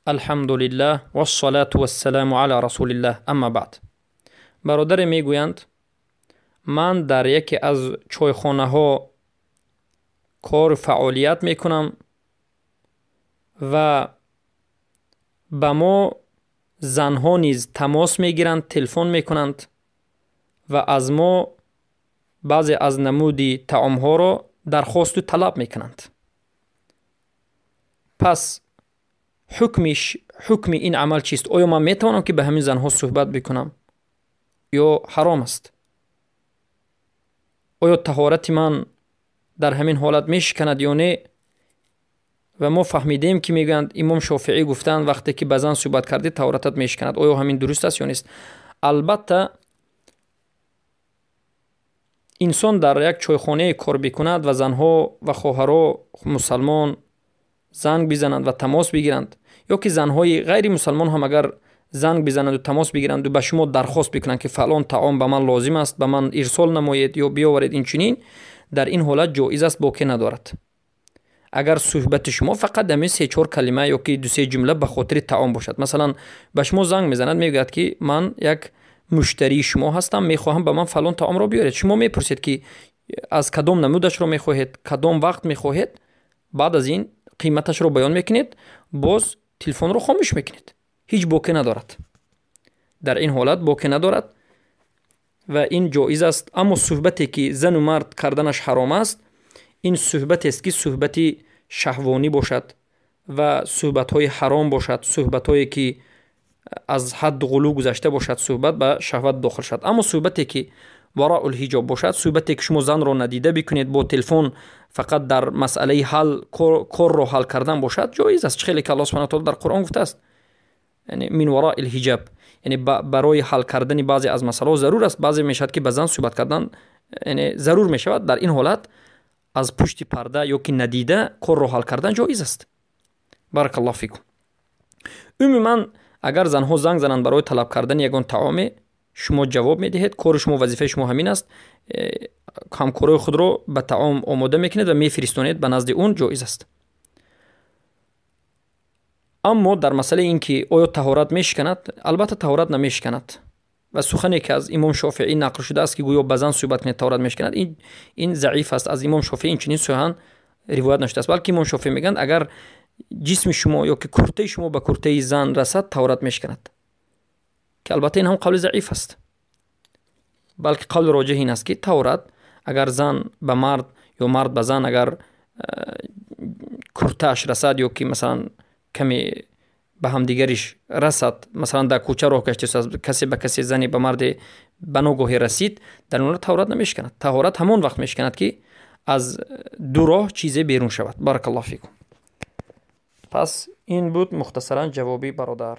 Алҳамдулиллаҳ вассалату вассаламу ала расулиллаҳ, амма баъд. Бародаре мегӯянд, ман дар яке аз чойхонаҳо кору фаъолият мекунам ва ба мо занҳо низ тамос мегиранд, телефон мекунанд ва аз мо баъзе аз намуди таомҳоро дархосту талаб мекунанд. Пас ҳукми ин амал чист? Оё ман метавонам, ки ба ҳамин занҳо суҳбат бикунам ё ҳаром аст? Оё таҳорати ман дар ҳамин ҳолат мешиканад ё не? Ва мо фаҳмидем, ки мегӯянд, имом Шофиӣ гуфтанд, вақте ки ба зан суҳбат кардӣ, таҳоратат мешиканад. Оё ҳамин дуруст аст ё нест? Албатта, инсон дар як чойхонае кор бикунад ва занҳо ва хоҳаро мусалмон занг бизананд ва тамос бигиранд, ё ки занҳои ғайри мусалмон ҳам агар занг бизананду тамос бигиранду ба шумо дархост бикунанд, ки фалон таом ба ман лозим аст, ба ман ирсол намоед ё биёваред, инчунин дар ин ҳолат ҷоиз аст, боке надорад. Агар суҳбати шумо фақат ҳамин се-чор калима ё ки ду-се ҷумла ба хотири таом бошад. Масалан, ба шумо занг мезанад, мегӯяд, ки ман як муштарии шумо ҳастам, мехоҳам ба ман фалон таомро биёред. Шумо мепурсед, ки аз кадом намудашро мехоҳед, кадом вақт мехоҳед, баъд аз ин қиматашро баён мекунед, боз телефонро хомӯш мекунед. Ҳеҷ боке надорад. Дар ин ҳолат боке надорад ва ин ҷоиз аст. Аммо суҳбате, ки зану мард карданаш ҳаром аст, ин суҳбатест, ки суҳбати шаҳвонӣ бошад ва суҳбатҳои ҳаром бошад, суҳбатҳое, ки аз ҳадд ғулӯ гузашта бошад, суҳбат ба шаҳват дохил шавад. Аммо суҳбате, ки вараул ҳиҷоб бошад, суҳбате, ки шумо занро надида бикунед, бо телефон фақат дар масъалаи ҳал корро ҳал кардан бошад, ҷоиз аст. Чӣ хеле ки Аллоҳ субҳанаҳу ва таъоло дар Қуръон гуфтааст, яъне мин вараил ҳиҷаб, яъне барои ҳал кардани баъзе аз масъалаҳо зарур аст, баъзе мешавад, ки ба зан суҳбат кардан, яъне зарур мешавад. Дар ин ҳолат аз пушти парда ё ки надида корро ҳал кардан ҷоиз аст. Баракаллоҳу фикум. Умуман, агар занҳо занг зананд барои талаб кардани ягон таоме, шумо ҷавоб медиҳед. Кори шумо, вазифаи шумо ҳамин аст. Ҳамкорои худро ба таом омода мекунед ва мефиристонед ба назди он, ҷоиз аст. Аммо дар масъалаи ин ки оё таҳорат мешиканад, албатта, таҳорат намешиканад. Ва сухане, ки аз имом Шофиӣ нақл шудааст, ки гӯё ба зан суҳбат кунед, таҳорат мешиканад, ин заиф аст. Аз имом Шофиӣ инчунин сухан ривоят нашудааст, балки имом Шофиӣ мегӯянд, агар ҷисми шумо ё ки куртаи шумо ба куртаи зан расад, таҳорат мешиканад, ки албатта ин ҳам қавли заиф аст. Балки қавли роҷиҳ ин аст, ки таҳорат, агар зан ба мард ё мард ба зан агар куртааш расад ё ки масалан каме ба ҳамдигариш расад, масалан, дар кӯча роҳ гаштааст, касе ба касе, зане ба марде ба ногоҳе расид, дар ин ҳолат таҳорат намешиканад. Таҳорат ҳамон вақт мешиканад, ки аз ду роҳ чизе берун шавад. Баракаллоҳу фикум. Пас ин буд мухтасаран ҷавоби бародар.